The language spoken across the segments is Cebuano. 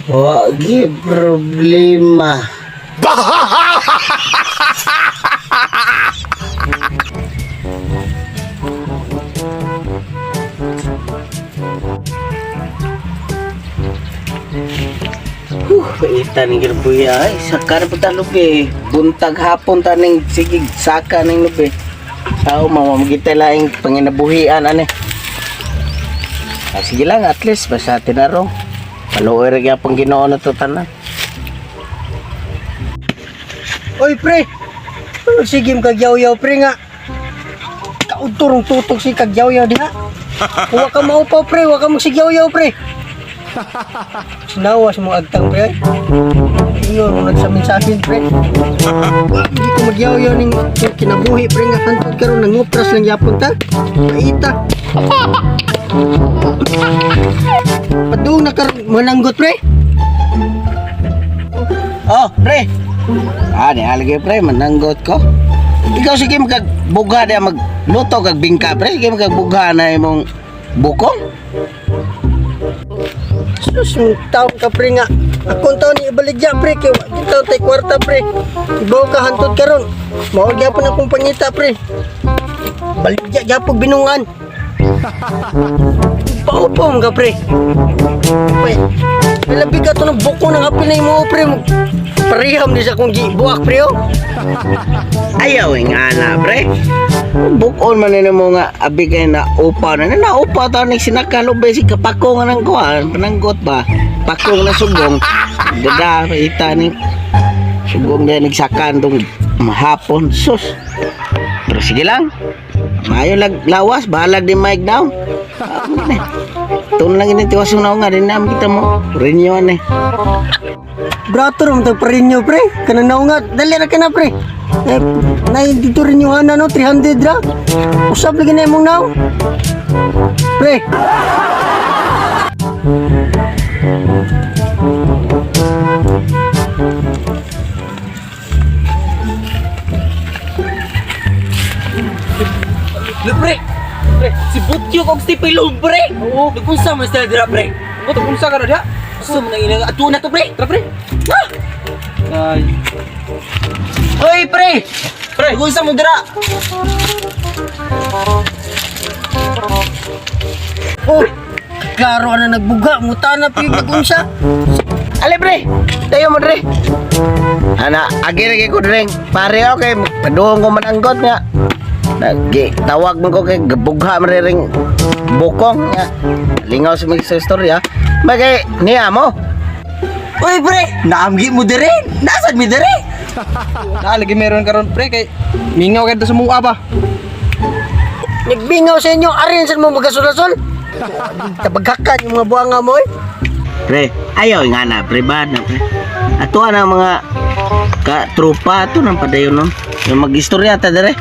Wagi problema. Huh, ita ni Gerbuya ay saka na punta lubi. Buntag hapon taning sige saka ning lubi. Sao mamamagita laing panginabuhian ane. Ah, sige lang, at least basta tinarong. Paluoy ra gyapon Ginoo na to tanan. Oy pre. Sige kag yaw-yaw pre nga. Kaudtorong tutok si kag yaw-yaw diha. Wa ka maupaw pre, wa ka magsigyaw-yaw pre. Sinawas mo agtang pre. Ingon mo nagsamin-samin pre. Hindi ko magyaw-yaw ning kinabuhi pre nga hantod karon nangupras lang yapon ta. Paita. Padung na karon mananggot pre. Oh, pre. Ah, ni alagi pre, mananggot ko. Ikaw sige magbuga diya magluto kag bingka pre, sige magbuga na imong bukong. Sus, yung taon ka pre nga. Akong taon ni ibaligya pre kay wa gyud taon tay kwarta pre. Ibaw ka hantod karon. Mao gyapon akong pangita pre. Baligya gyapon binungan. Paupo ka pre. Pre. Labi ka to ng buko ng apil na imo pre. Pareham ni sa akong gibuak pre oh. Ayaw nga na pre. Bukon man nila mo nga abi kay na upa na na upa ta ni sinakalo be si kapako nga nang kuan pananggot ba. Pakong na sugong. Dada ita ni sugong na nagsakan tong mahapon sus. Pero sige lang. Mayo lag lawas bahalag di mic down. Ah, ni. Tun lang ini tiwas na nga din namin kita mo. Renew eh. Brato ro tag parinyo pre. Kanang naunga dali ra ka na pre. Eh, nay dito rin yung ana no 300 ra. Usab lagi na imong naw. Pre. Lo, pre! Pre, si Butyok og si Pilong, pre! Oo. Nagpunsa man sila dira, pre. Ano unsa ka na diha? Gusto mo nang ilang ato na to, pre. Tara pre. Ay, Hoy, pre! Pre, nagpunsa mo dira. Oh, klaro ana nagbuga, muta na pig nagunsa. Ale pre, tayo mo dre. Ana, agi lagi ko dre. Pare okay, paduong ko mananggot nga. Nagi, tawag mo ko kay gabugha man ring bukong nga. Lingaw sa mga sa istorya. Bagay niya mo. Hoy, pre! Naamgi mo dire! Nasad mi dire! naa lagi meron karon pre kay mingaw kay sa mua ba. Nagbingaw sa inyo, arin sa mo magasul-sul. Tabaghakan yung mga buwanga mo eh. Pre, ayaw nga na pre bad na pre. Ato na mga ka trupa ato nang padayon nun. Yung mag-istorya ta dire.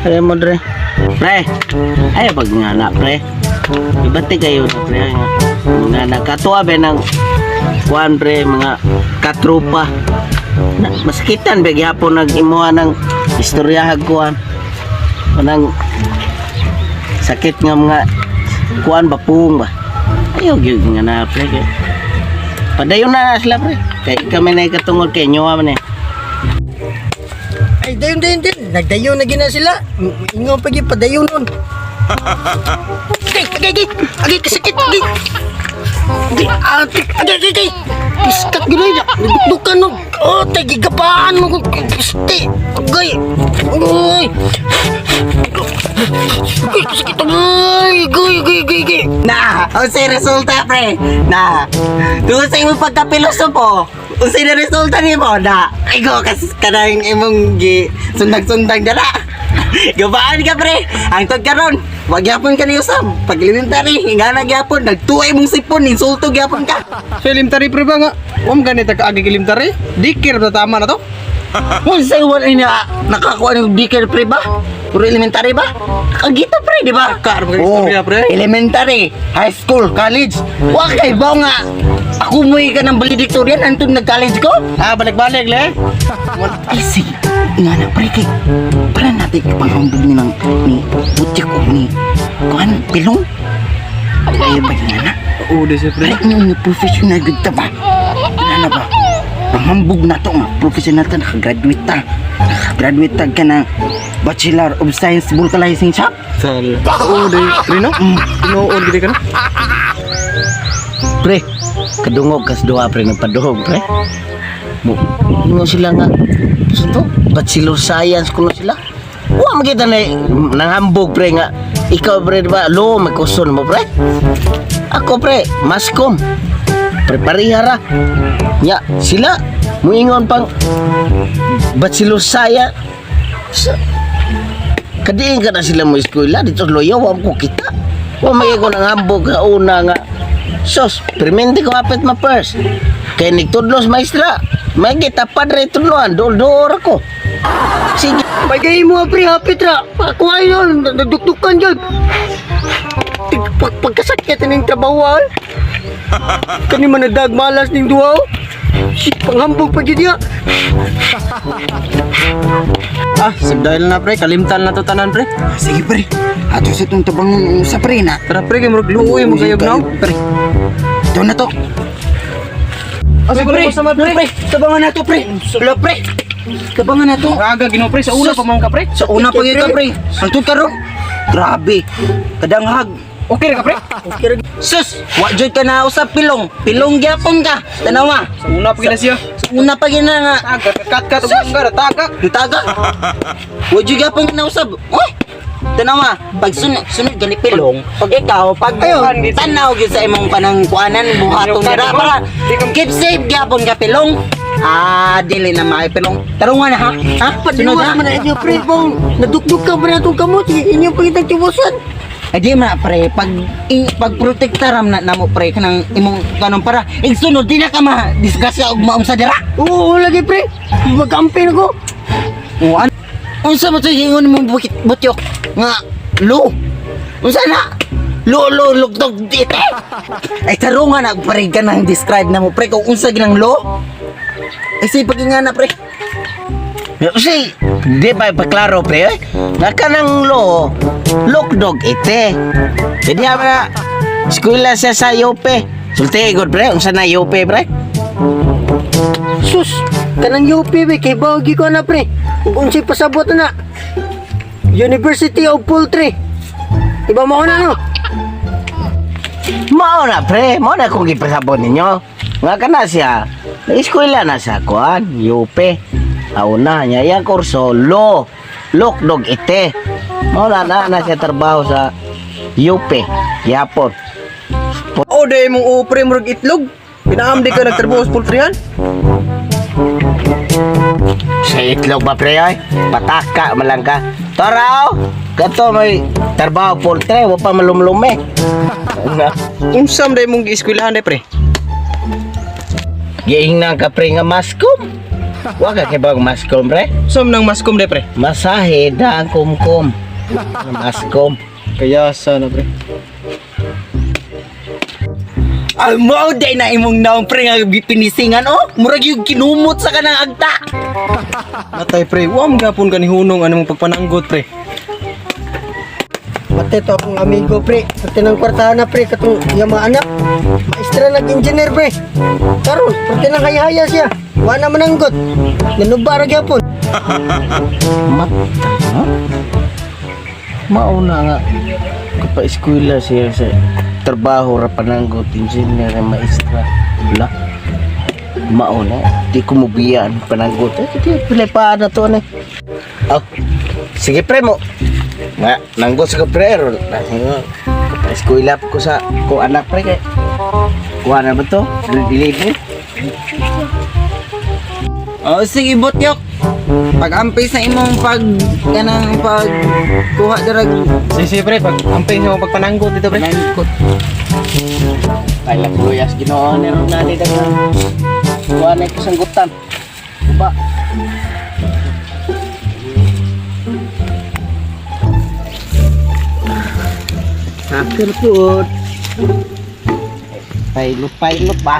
Ayaw mo dire. Pre, ayaw pag nga na pre. Ibati kayo na pre. Nga, mga nakatuwa ba ng kuan pre mga katrupa. Na, masakitan ba gihapon nag imuha ng istoryahag kuan. Kanang sakit nga mga kuan ba puong ba. Ayaw gyud nga na pre kay. Padayon na na sila pre. Kay kami na ikatungod kay inyo man eh. Ay, dayon, dayon, dayon. Nagdayon na gina sila. Ingaw pa gyud padayon nun. Agay, agay, agay. Agay, kasakit, agay. Agay, ate, agay, agay, agay. Piskat ganoy na. Nagdukdukan nun. Oh, tagigapaan mo. Piste. Agay. Agay. Agay, kasakit. Agay, agay, agay, agay, agay. Na, unsay resulta, pre? Na. Tungod sa imong pagkapilosopo, unsay na resulta nimo? Na, igo kas kanang imong gi sundag-sundag dara. Gabaan ka pre. Ang tod karon, wag gyapon ka ni usab. Pag elementary, ingana gyapon, nagtuay mong sipon, insulto gyapon ka. So elementary pre ba nga? Wa man ganit ka agi elementary. Dikir na tama na to. Unsay wala na nakakuha ng dikir pre ba? Puro elementary ba? Kagita pre, di ba? Ka, ano ba istorya, pre? Elementary, high school, college. Wa kay ba nga ako mo ka ng valedictorian antong nag-college ko? Ah, balik-balik le. Ay sige, nga na pre kay para natin ipanghambog ni ng ni Butchik o ni Kuan Pilong. Ay ba na? Oo, di siya, pre. Pre, inyo nga professional gud ta ba? Ano ba? Ang hambog na to nga professional ta, nakagraduate ta. Nakagraduate ta ka na Bachelor of Science Vulcanizing Shop. Sal. Oo, di. Pre, no? Tinuod gid ka no? Pre, kadungog kas duha pre ng paduhog pre. Mo, ingon sila nga sundo, bachelor science kuno sila. Wa makita na nanghambog pre nga ikaw pre di ba lo may kuson mo pre. Ako pre, maskom. Pre pareha ra. Nya sila muingon pang bachelor science. Kadiin ka na sila mo eskwela dito sa Loyo, wa ko kita. Wa may ko nang hambog ka una nga. Sos, permente ko hapit ma first. Kay nigtudlos maestra. May kita padre tudloan, dol-dor ako. Sige, Bagay mo pre, hapit ra. Ako ayon, nadukdukan jud. Pagkasakit ning trabaho ay. Kani man nagdagmalas ning duha. Oh. Si panghambog pa gyud niya. Ah, dahil na pre, kalimtan na to tanan pre. Sige pre. Ato sa itong tabang sa pre na. Tara pre, kay murag luoy mo kayog now. Pre. Ito na to. Ah, pre, sama pre. Pre, tabangan na to pre. Wala pre. Tabangan na to. Aga Ginoo pre, sa una pa man ka pre. Sa una pa gyud ka pre. Antud karon. Grabe. Kadanghag. Okay ra ka pre? Sus, wa jud ka na usab pilong. Pilong gyapon ka. Tanawa. Sa una pa gid na siya. Sa una pa gyud na nga. Tagak, kat kat ug gara, tagak. Taga. Wa jud gyapon ka na usab. Oy. Tanawa, pag sunod sunod gani pilong, pag ikaw pag tanaw gyud sa imong kanang kuanan buhaton dira para keep safe gyapon ka pilong. Ah, dili na maay pilong. Tarungan na ha. Ha? Sunod Padiwa ha. man na inyo pre, bong. Nadukduk ka pa na itong kamot. Inyo pa kitang tibusan. Ay di man pre, pag pag protektaram na namo pre kanang imong kanang para igsunod di na ka ma disgrasya og maunsa dira. Oo, lagi pre. Magkampin ako. O an unsa ba to ingon mong bukit butyok nga lo? Unsa na? Lo lo lugdog dite. Ay tarungan na pre kanang describe na mo pre kung unsa ginang lo. Ay say pag na pre. Si, di pa ipaklaro pre eh. Nga ka ng lo, lokdog ite. Pwede na, eskwela siya sa UP. Sulti, good pre, unsa na UP pre? Sus, kanang UP be kay bawgi ko na pre. Ug unsay pasabot na. University of Poultry. Iba mo na no. Mao na pre, mao na kung gipasabot ninyo. Nga ka na siya, na-eskwela na sa kuan, UP. Auna niya, yang kurso, lo, lokdog ite. Mao na na, na siya trabaho sa UP, Yapon. Oo, di mong oo pre, murag itlog. Pinaamdi ka nagtrabaho sa poultryhan. Sa itlog ba pre ay? Pataka malang ka. Toraw! Kato may trabaho poultry, wa pa malumlume. Unsa man day mong gieskwelahan day pre? Giingnan ka pre nga maskom. Wa ka kay bang maskom pre? Unsa man nang maskom day pre? Masahe da ang kumkum. Maskom. Kaya sana pre. Ay mao day na imong naong pre nga gipinisingan oh. Murag yung kinumot sa kanang agta. Matay pre, wa man gapon ka ni hunong ano mong pagpananggot pre. Pati to akong amigo pre. Pati ng kwartahan na pre katong iya mga anak. Maestra nag-engineer pre. Karon, pati nang hayahaya siya. Wa na mananggot. Nanuba ra gyapon. Mata, ha? Mauna nga. Kapa-eskwela siya sa trabaho ra pananggot, engineer, maestra. Wala. Mauna. Di ko mubiyan pananggot. Eh, di, pilay pa na to na. Oh, sige pre mo. Nga, nanggot sa pre. Ron. Kapa-eskwela ko sa ko anak pre. Kay. Kuha na ba to? Grade 11. Oh, sige butyok. Pag-ampay sa imong pag kanang pag kuha darag Sige sige pre, pag amping sa mong pagpananggot dito pre. nangkot. Ay, luyas Ginoo ni ron nani daghang. Kuha na kasanggutan. Ba. Sakir pud. Pailot pailot ba?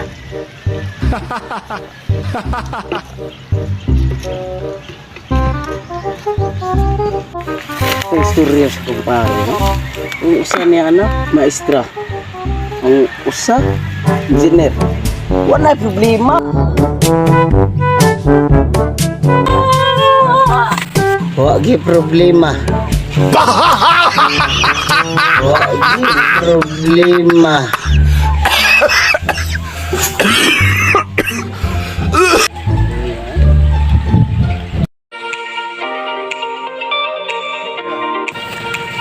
Ang istorya sa kumpare, no? Ang usa niya ano, maestra. Ang usa, engineer. Wala problema. Wa gi problema. Wa gi problema.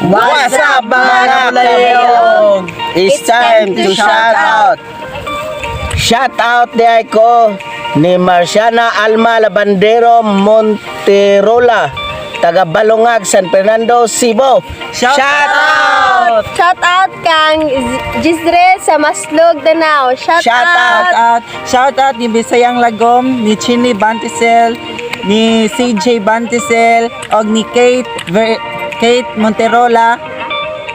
What's up, mga kapulayog? It's time to shout out. Shout out di ko ni Marciana Alma Labandero Monterola, taga Balongag, San Fernando, Cebu. Shout out! Shout out kang Jizreel sa Maslog, Danao. Shout Shout out. out. Shout out, shout out ni Bisayang Lagom, ni Chini Bantisel, ni CJ Bantisel, og ni Kate Monterola,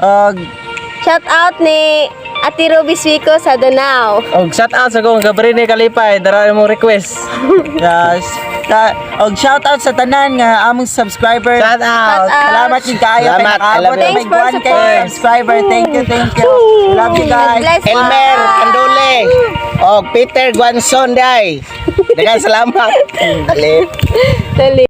og Shout out ni Ate Ruby Suico sa Danao. Og shout out sa kong Gabrine Kalipay, dara mo request. Yes. Og shout out sa tanan nga among subscriber. Shout out! Shout out. Salamat jud kaayo kay Salamat. I nakaabot love you. na may Thanks for 1K support. subscriber. Thank you, thank you. Love you guys. God bless. Elmer Candole og Peter Guanzon day. Daghang salamat. Dali. Dali.